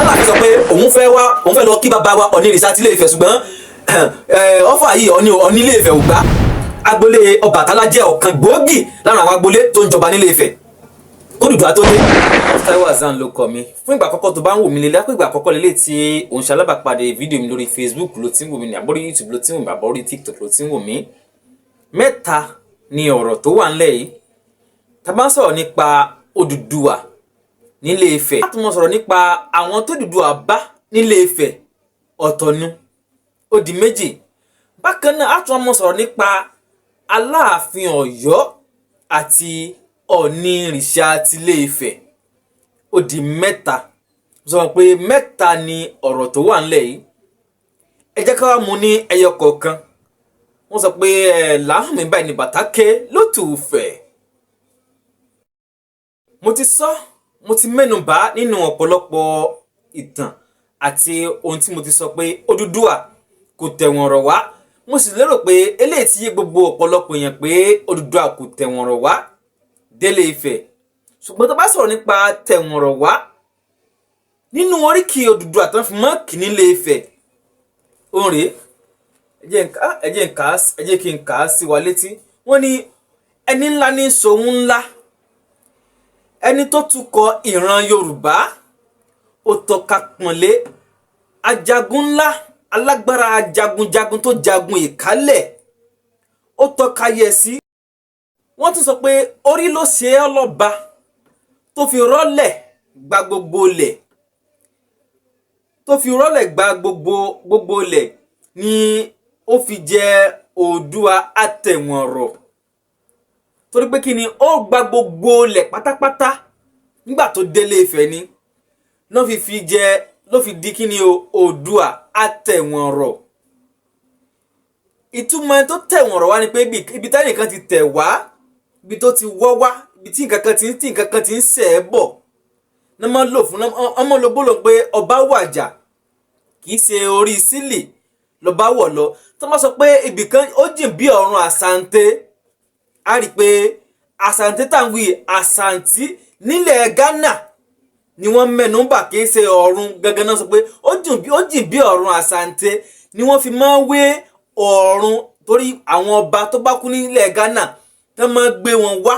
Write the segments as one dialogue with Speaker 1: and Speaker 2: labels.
Speaker 1: Aláàfin sọ pé òun fẹ́ wá, òun fẹ́ lọ kí bàbá wa Ọ̀nìrìṣà tí Ilé Ifẹ̀, ṣùgbọ́n ọfà yìí Ọ̀ní Ilé Ifẹ̀ ò gbà. Agboolé Ọbàtálá jẹ́ ọ̀kan gbòógì lára àwọn agboolé tó ń jọba nílé Ifẹ̀ Odùduwà tó dé. Taiwo Hassan ló kọ mi. Fún ìgbà àkọ́kọ́ tó bá ń wò mí lélẹ́, àpò ìgbà àkọ́kọ́ lélẹ́ tí òun ṣe alábàápàdé fídíò mi lórí Facebook ló ti ń wò mí ní, àbórí YouTube ló ti ń wò mí, àbórí TikTok ló ti ń wò mí. Mẹ́ta ni ọ̀rọ̀ tó wà ńlẹ̀ yìí. Tá bá ń sọ̀rọ̀ nípa Odùduwà nílé Ifẹ̀, a tún mọ̀ sọ̀rọ̀ nípa àwọn tó Odùduwà bá nílé Ifẹ̀, ọ̀tọ̀ nu, ó di méjì. Bákan náà, a tún mọ̀ sọ̀rọ̀ nípa Aláàfin Ọ̀yọ́ àti Ọ̀nìrìṣà tilé Ifẹ̀, ó di mẹ́ta. Sọ pé mẹ́ta ni ọ̀rọ̀ tó wà ńlẹ̀ yìí. Ẹ jẹ́ ká wá mú ní ẹyọ kọ̀ọ̀kan. Wọ́n sọ pé ẹ làáhùn mi báyìí ní bàtà ké lótùúfẹ̀. Mo ti sọ, mo ti mẹ́nu bà nínú ọ̀pọ̀lọpọ̀ ìtàn àti ohun tí mo ti sọ pé Odùduwà kò tẹ̀wọ̀n rọ̀ wá. Mo sì lérò pé eléyìí ti yé gbogbo ọ̀pọ̀lọpọ̀ èèyàn pé Odùduwà kò tẹ̀wọ̀n rọ̀ wá délé Ifẹ̀. Ṣùgbọ́n tó bá sọ̀rọ̀ nípa tẹ̀wọ̀n rọ̀ wá nínú oríkì Odùduwà tán fi mọ́ kìíní lé Ifẹ̀, òun rèé. Ẹ jẹ́ kí n kà á sí wa létí. Wọ́n ní ẹni ńlá ní sohun ńlá, ẹni tó tukọ̀ ìran Yorùbá, ó tọ́ka pọ̀nlé, ajagun ńlá, alágbára jagunjagun tó jagun ìkálẹ̀, ó tọ́ka yẹ sí. Wọ́n tún sọ pé orí ló ṣe é lọ́ba tó fi rọ́lẹ̀ gba gbogbo lẹ̀, tó fi rọ́lẹ̀ gba gbogbo lẹ̀ ni ó fi jẹ Oòduà àtẹ̀wọ̀nrọ̀. Torí pé kí ni? Ó gba gbogbo lẹ̀ pátápátá nígbà tó délé Ifẹ̀ ni ló fi jẹ, ló fi di kí ni o, Oòduà àtẹ̀wọ̀nrọ̀. Ìtumọ̀ tó tẹ̀wọ̀nrọ̀ wá ni pé ibi tẹ́nìkan ti tẹ̀ wá, ibi tó ti wọ́ wá, ibi tí nǹkan kan ti ń ṣẹ̀ ẹ́ bọ̀ ní wọ́n lò fún ọmọ ló gbólóhùn pé ọba wàjà, kì í ṣe orí sílì lọ́ba wọ̀ lọ. Tó bá sọ pé ibìkan ó jìn bí ọ̀run àsàǹtẹ̀, á rí i pé àsàǹtẹ̀ tá à ń wí, àsàǹtí nílẹ̀ Ghana ni wọ́n mẹ́nu bà, kì í ṣe ọ̀run gangan náà. Sọ pé ó jìn bí ọ̀run àsàǹtẹ̀ ni wọ́n fi máa ń wé ọ̀run, torí àwọn ọba tó bá kú nílẹ̀ Ghana tó máa gbé wọn wá,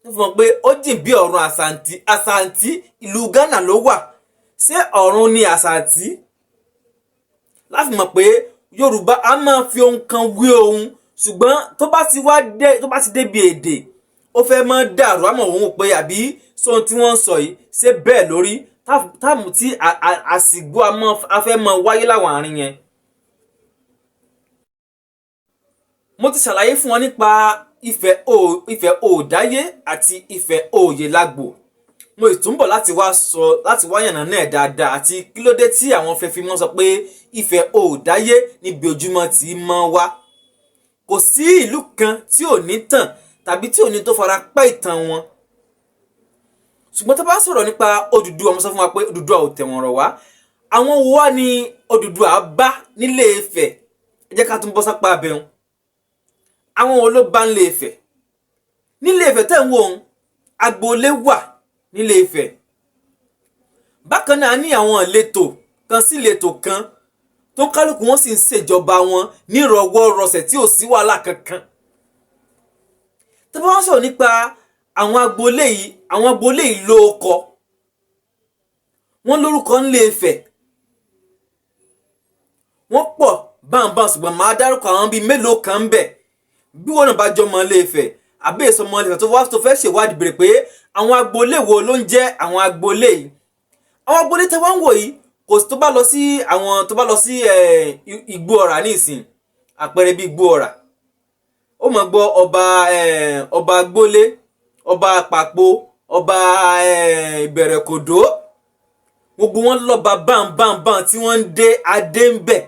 Speaker 1: wọ́n fi mọ̀ pé ó jìn bí ọ̀run àsàǹtí. Àsàǹtí ìlú Ghana ló wà. Ṣé ọ̀run ni àsàǹtí? Láti mọ̀ pé Yorùbá a máa fi ohun kan wé ohun, ṣùgbọ́n tó bá ti wá dé, tó bá ti débi èdè, ó fẹ́ máa dàrú àmọ́ òun pé àbí sóhun tí wọ́n ń sọ yìí ṣé bẹ́ẹ̀ lórí táàmù tí àsìgbò a fẹ́ máa wáyé láwọn àárín yẹn. Mo ti ṣàlàyé fún wọn nípa Ifẹ̀ Òòdáyé àti Ifẹ̀ Òòyèlagbò. Mo ì tún bọ̀ láti wá sọ, láti wá yànnà náà dáadáa, àti kí ló dé tí àwọn fẹ́ fi mọ́ sọ pé Ifẹ̀ Òòdáyé níbi ojúmọ́ tí mọ́ wá. Kò sí ìlú kan tí ò ní tàn tàbí tí ò ní tó fara pẹ́ ìtàn wọn. Ṣùgbọ́n tó bá sọ̀rọ̀ nípa Odùduwà, mo sọ fún wa pé Odùduwà ò tẹ̀wọ̀n rọ̀ wá. Àwọn wo wá ni Odùduwà bá nílé Ifẹ̀? Ẹ jẹ́ ká tún bọ́ sápá abẹ́hùn. Àwọn wo ló bá nílé Ifẹ̀? Nílé Ifẹ̀ tẹ̀ ń wò ó, agboolé wà nílé Ifẹ̀. Bákan náà, ní àwọn ìletò kan sí ìletò kan tó kálukú wọn sì ń ṣèjọba wọn nírọwọ́ rọsẹ̀ tí ò sí wàhálà kankan. Tó bá wọ́n sọ̀rọ̀ nípa àwọn agboolé yìí, àwọn agboolé yìí ló kọ wọ́n lórúkọ ńlé Ifẹ̀. Wọ́n pọ̀ báńbáń, ṣùgbọ́n màá dárúkọ àwọn bíi mélòó kan ń bẹ̀. Bí wọ́n náà bá jọ mọ́ ilé Ifẹ̀ àbí èso mọ́ ilé Ifẹ̀ tó wá tó fẹ́ ṣèwádìí, béèrè pé àwọn agboolé wo ló ń jẹ́ àwọn agboolé yìí. Àwọn agboolé tẹ́ wọ́n ń wò yìí, kò sí tó bá lọ sí àwọn tó bá lọ sí Igbó Ọ̀rà ní ìsìn, àpẹẹrẹ bíi Igbó Ọ̀rà, ó mọ̀ gbọ́ ọba, ọba gbólé, ọba Pàpó, ọba Ìbẹ̀rẹ̀kòdó. Gbogbo wọn lọ́ba báńbáńbáń tí wọ́n ń dé adé ń bẹ̀.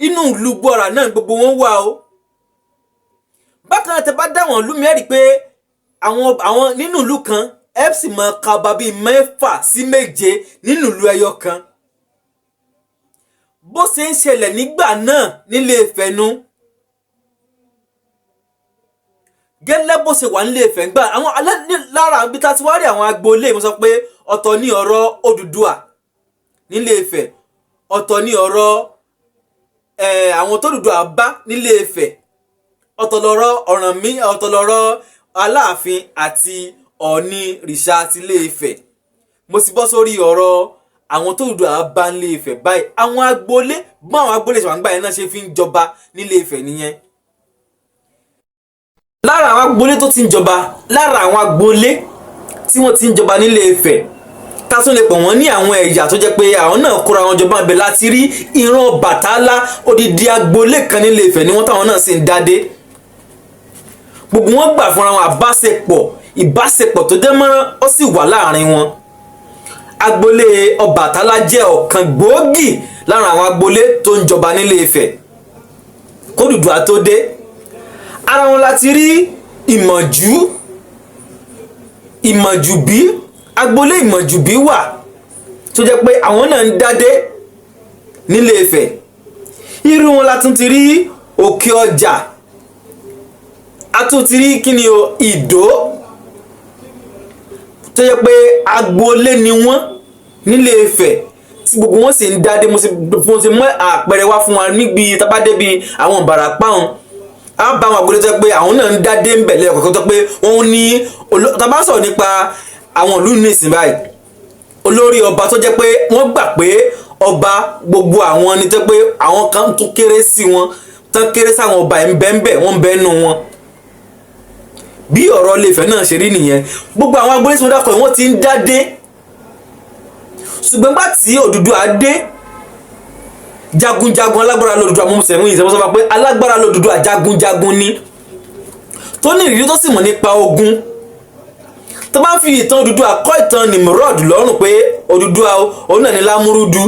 Speaker 1: Inú ìlú Igbó Ọ̀rà náà gbogbo wọn wà o. Bákan náà, tẹ́ bá dá wọn ìlú mi, ẹ́ rí i pé àwọn nínú ìlú kan, ẹ sì mọ ka ọba bíi mẹ́fà sí méje nínú ìlú ẹyọ kan. Bó ṣe ń ṣẹlẹ̀ nígbà náà nílé Ifẹ̀ nu, gẹ́lẹ́ bó ṣe wà nílé Ifẹ̀ ńgbà àwọn lára ibi tá a ti wá rí àwọn agboolé. Mo sọ pé Ọ̀tọ̀ ní ọ̀rọ̀ Odùduwà nílé Ifẹ̀, ọ̀tọ̀ ní ọ̀rọ̀ àwọn tó Odùduwà bá nílé Ifẹ̀, ọ̀tọ̀ lọ̀rọ̀ Ọ̀rànmí, ọ̀tọ̀ lọ̀rọ̀ Aláàfin àti Ọ̀ọ̀ni rìṣà tilé Ifẹ̀. Mo sì bọ́ sórí ọ̀rọ̀ àwọn tó Odùduwà bá nílé Ifẹ̀ báyìí. Àwọn agboolé bọ́n, àwọn agboolé ṣàǹgbá yẹn náà ṣe fi ń jọba nílé Ifẹ̀ nìyẹn. Lára àwọn agboolé tó ti ń jọba, lára àwọn agboolé tí wọ́n ti ń jọba nílé Ifẹ̀, tá tún lè pọ̀ wọ́n ní àwọn ẹ̀yà tó jẹ́ pé àwọn náà kóra wọn jọba ibẹ̀, láti rí ìran Ọbàtálá. Odidi agboolé kan nílé Ifẹ̀ ni wọ́n, táwọn náà sì ń dádé. Gbogbo wọn gbà fúnra wọn, àbáṣepọ̀, ìbáṣepọ̀ tó dán mọ́rán ó sì wà láàrin wọn. Agboolé Ọbàtálá jẹ́ ọ̀kan gbòógì lára àwọn agboolé tó ń jọba nílé Ifẹ̀ k'Ódùduwà tó dé. Ara wọn láti rí Ìmọ̀jú, Ìmọ̀jùbí. Agboolé Ìmọ̀jùbí wà tó jẹ́ pé àwọn náà ń dádé nílé Ifẹ̀. Irú wọn la tún ti rí Òkè Ọjà, a tún ti rí, kí ni o, Ìdó, tó jẹ́ pé agboolé ni wọ́n nílé Ifẹ̀ tí gbogbo wọn sì ń dádé. Mo sì mú àpẹẹrẹ wá fún wa níbi tábàdé bíi àwọn Ìbàràpá wọn, á bá àwọn agboolé tó jẹ́ pé àwọn náà ń dádé ń bẹ̀ lẹ́yọ̀kọ̀ọ̀kan, tó pé wọ́n ní tá bá sọ̀rọ̀ nípa àwọn ìlú nísìn báyìí, olórí ọba tó jẹ́ pé wọ́n gbà pé ọba gbogbo àwọn ni, tó jẹ́ pé àwọn kan tún kéré sí wọn, tán kéré sáwọn ọba ẹ̀ ń bẹ́ ń bẹ̀, wọ́n ń bẹ́ nù wọn. Bí ọ̀rọ̀ Ilé-Ifẹ̀ náà ṣe rí nìyẹn. Gbogbo àwọn agboolé tí wọ́n dákọ̀, wọ́n ti ń dádé. Ṣùgbọ́n gbà tí Odùduwà dé, jagunjagun alágbára lOdùduwà. Mo sẹ̀mú ìṣẹ́wọ́n sọ pé alágbára lOdùduwà, jagunjagun ni tó ní ìrírí, tó sì mọ̀ nípa ogun. Tó bá ń fi ìtàn Odùduwà kọ́ ìtàn Nimrod lọ́rùn pé Odùduwà òun náà ní Lámúrúdu,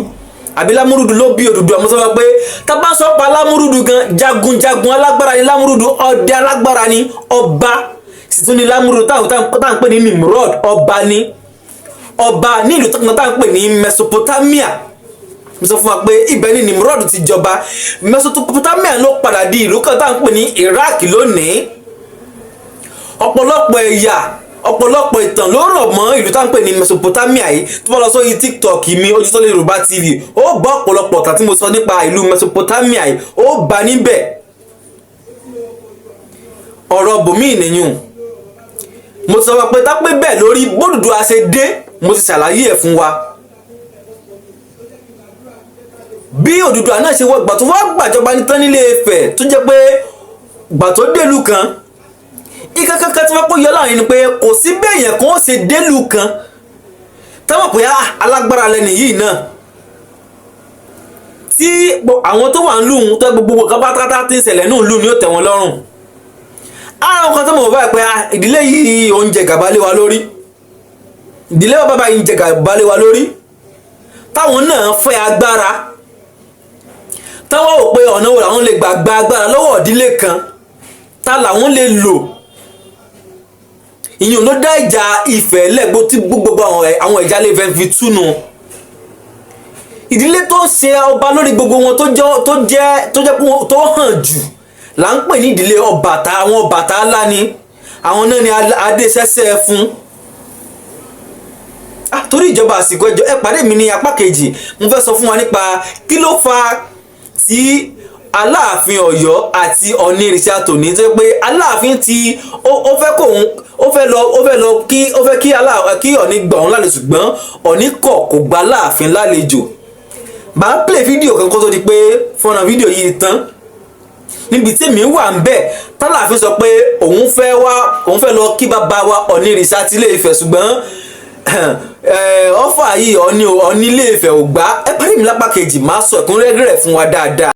Speaker 1: àbí Lámúrúdu ló bí Odùduwà, mo sọ pé tá bá sọ pa Lámúrúdu gan, jagunjagun alágbára ni Lámúrúdu, ọdẹ alágbára ni, ọba sì tún ní Lámúrúdu táwọn tá ń pè ní Nimrod. Ọba ni, ọba ní ìlú tó tá ń pè ní Mesopotamia. Mo sọ fún wa pé ibẹ̀ ni Nimrod ti jọba. Mesopotamia ló padà di ìlú kan tá ń pè ní Iraq lónìí. Ọ̀pọ̀lọpọ̀ ẹ̀yà, ọ̀pọ̀lọpọ̀ ìtàn ló rọ̀ mọ́ ìlú tá ń pè ní Mesopotamia yìí. Tó bá lọ sórí TikTok mi, Ojútọ́lé Yorùbá TV, ó bá ọ̀pọ̀lọpọ̀ ọ̀tàn tí mo sọ nípa ìlú Mesopotamia yìí, ó bá níbẹ̀. Ọ̀rọ̀ bòmíì nìyún. Mo sọ wá pé tápé bẹ́ẹ̀ lórí b'Ódùduwà ṣe dé, mo ti ṣàlàyé ẹ̀ fún wa bí Odùduwà náà ṣe wọ gbà tó wá gbàjọba ní tán nílé Ifẹ̀, tó jẹ́ pé gbà tó délùú kan, ìka kankan tí wọ́n kó yọ láàrin ni pé kò sí bẹ́ẹ̀ yẹn kó ṣe délùú kan táwọn pé alágbára lẹni yìí náà, tí àwọn tó wà ń lù ú tó gbogbo nǹkan pátápátá tí ń ṣẹlẹ̀ ní ìlú ni ó tẹ́ wọn lọ́rùn. Ara nǹkan tó mọ̀ báyìí pé ìdílé yìí ò ń jẹ gàba lé wa lórí, ìdílé wa bàbá yìí ń jẹ gàba lé wa lórí, táwọn náà fẹ́ agbára, táwọn wò pé ọ̀nà wo làwọn lè gbà gba agbára lọ́wọ́ ìdílé kan, ta làwọn lè lò. Ìyẹn ló dá ìjà Ifẹ̀ lẹ́gbó tí gbogbo àwọn ìjà lè fẹ́ fi túnu. Ìdílé tó ń ṣe ọba lórí gbogbo wọn, tó jẹ́ tó jẹ́ tó jẹ́ tó hàn jù, là ń pè ní ìdílé Ọbàtá. Àwọn Ọbàtálá ni, àwọn náà ni adéṣẹ́ṣẹ́ fún. Torí ìjọba àsìkò, ẹjọ́ ẹ pàdé mi ní apá kejì. Mo fẹ́ sọ fún wa nípa kí ló fa tí Aláàfin Ọ̀yọ́ àti Ọ̀nìrìṣà tòní, tó pé Aláàfin tí ó fẹ́ kóun ó fẹ́ lọ kí ó fẹ́ kí kí Ọ̀ní gbà òun lálejò, ṣùgbọ́n Ọ̀ní kọ̀, kò gba Aláàfin lálejò. Màá play fídíò kan kó tó di pé fọ́nrán fídíò yìí tán, níbi tí èmi wà ń bẹ̀ tálàfin sọ pé òun fẹ́ wá, òun fẹ́ lọ kí bàbá wa Ọ̀nìrìṣà tí Ilé Ifẹ̀, ṣùgbọ́n ọ̀fà yìí Ọ̀ní Ilé Ifẹ̀ ò gbà. Ẹ parí mi lápá kejì, máa sọ ẹ̀kúnrẹ́rẹ́ fún wa dáadáa.